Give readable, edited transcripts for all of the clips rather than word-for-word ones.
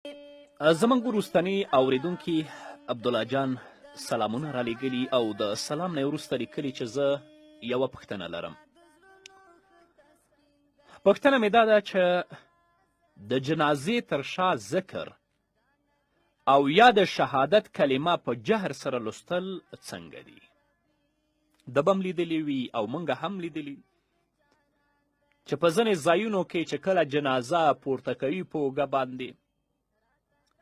زموږ وروستني اوریدونکي عبدالله جان سلامونه رالیږلي او د سلام نه وروسته لیکلي چې زه یوه پوښتنه لرم. پوښتنه مې دا ده چې د جنازې تر شا ذکر او یا د شهادت کلمه په جهر سره لوستل څنګه دي؟ ده به هم لیدلي وي او موږ هم لیدلي چې په ځینې ځایونو کې چې کله جنازه پورته کوي په اوږه باندې،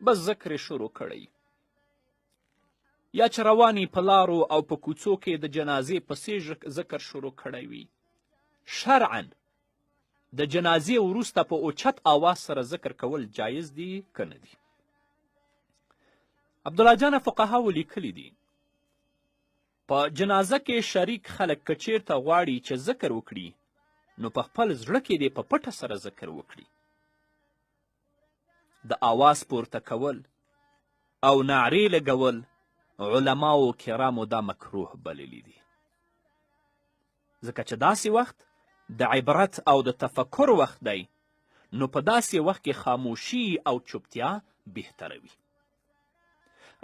بس ذکر یې شروع کړی، یا چې رواني په لارو او په کوڅو کې د جنازې پسې ذکر شروع کړی وي. شرعا د جنازې وروسته په اوچت آواز سره ذکر کول جایز دي که نه دي؟ عبدالله جانه، فقهاوو لیکلي دي په جنازه کې شریک خلک که چیرته غواړي چې ذکر وکړي نو په خپل زړه کې دې په پټه سره ذکر وکړي. د آواز پورته کول او نعرې لګول علماو کرامو دا مکروه بللي دي، ځکه چې داسې وخت د عبرت او د تفکر وخت دی، نو په داسې وخت کې خاموشي او چوپتیا بهتره وي.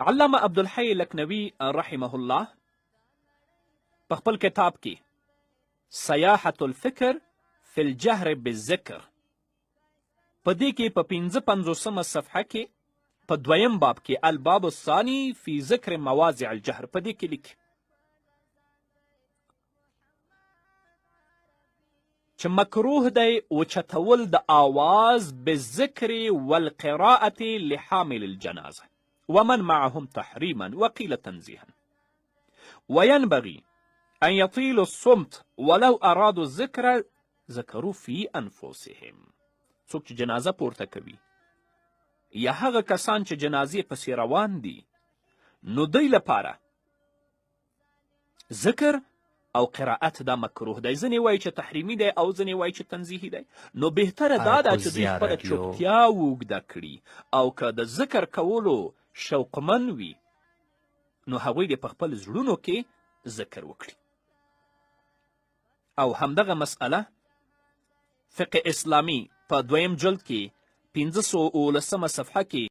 علامه عبدالحی لکنوي رحمه الله په خپل کتاب کې سیاحت الفکر فی الجهر بالذکر په دې کې په 55مه صفحه کې په دویم باب کې الباب الثانی فی ذکر مواضع الجهر په دې کې لیکي چې مکروه دی اوچتول د آواز بالذکر والقراءة لحامل الجنازة ومن معهم تحریما وقیل تنزیها وينبغي أن يطيل الصمت ولو أرادوا الذکر ذکروا فی انفسهم. څوک چې جنازه پورته کوي یا هغه کسان چې جنازې پسې روان دي، نو دوی لپاره ذکر او قرائت دا مکروه دی. ځینې وایي چې تحریمي دی او ځینې وایي چې تنزیهي دی. نو بهتره دا ده چې دوی اراکوزیا خپله راډیو. چوپتیا اوږده کړي او که د ذکر کولو شوقمن وي نو هغوی دې په خپل زړونو کې ذکر وکړي. او همدغه مسئله فقه اسلامي په دویم جلد کې 517مه صفحه کې